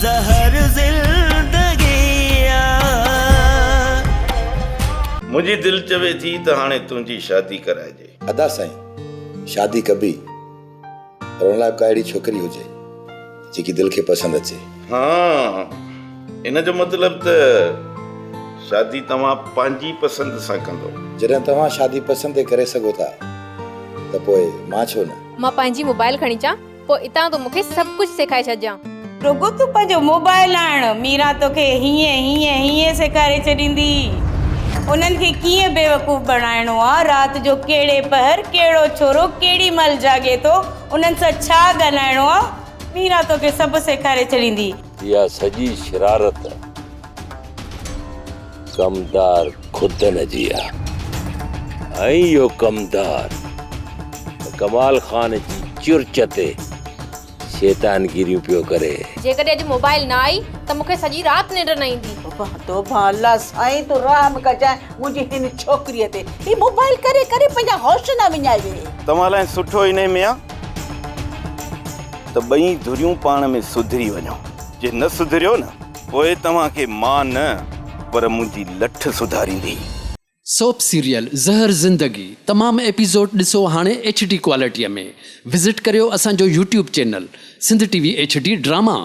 زهر زندگي آ. منهنجي دل چوي ٿي ته هاڻي تنهنجي شادي ڪرائجي. ادا سائين شادي ڪبي پر ان لاء به ڪا اهڙي ڇوڪري هجي جيڪي دل کي پسند اچي. ها ان جو مطلب ته شادي توهان پنهنجي پسند سان ڪندو. جڏهن توهان شادي پسند تي ڪري سگهو ٿا ته پوء مان ڇو نه. مان پنهنجي موبائل کڻي اچان پوء اتان تون مون کي سڀ ڪجهه سيکاري ڇڏجان. رڳو تون پنهنجو موبائل آڻ، ميران توکي هيئن هيئن هيئن سيکاري ڇڏيندي. انهن کي ڪيئن بيوقوف بڻائڻو آ، رات جو ڪهڙي پهر ڪهڙو ڇورو ڪهڙي مهل جاڳي ٿو، انهن سان ڇا ڳالهائڻو آ، ميران توکي سڀ سيکاري ڇڏيندي. اها سڄي شرارت ڪمدار خدن جي آ ۽ اهو ڪمدار ته ڪمال خان جي چرچ تي شيطانگيريون پيو ڪري. جيڪڏهن اڄ موبائل نه آئي ته مون کي سڄي رات ننڊ نه ايندي. توبه توبه الله سائين تون رحم ڪجانء منهنجي هن ڇوڪريء تي. هي موبائل ڪري ڪري پنهنجا هوش نه وڃائي ويهي. توهان لاء سٺو انهي ۾ آ ته ٻئي ڌريون پاڻ ۾ سڌري وڃو. جي نه سڌريو نه پوء توهان کي مان نه پر منهنجي لٺ سڌاريندي. سوپ سيريل زهر زندگي تمام ايپيسوڊ ڏسو هاڻي ايڇ ڊي ڪوالٽي ۾ وزٽ ڪريو اسان جو YouTube channel Sindh T V H D drama.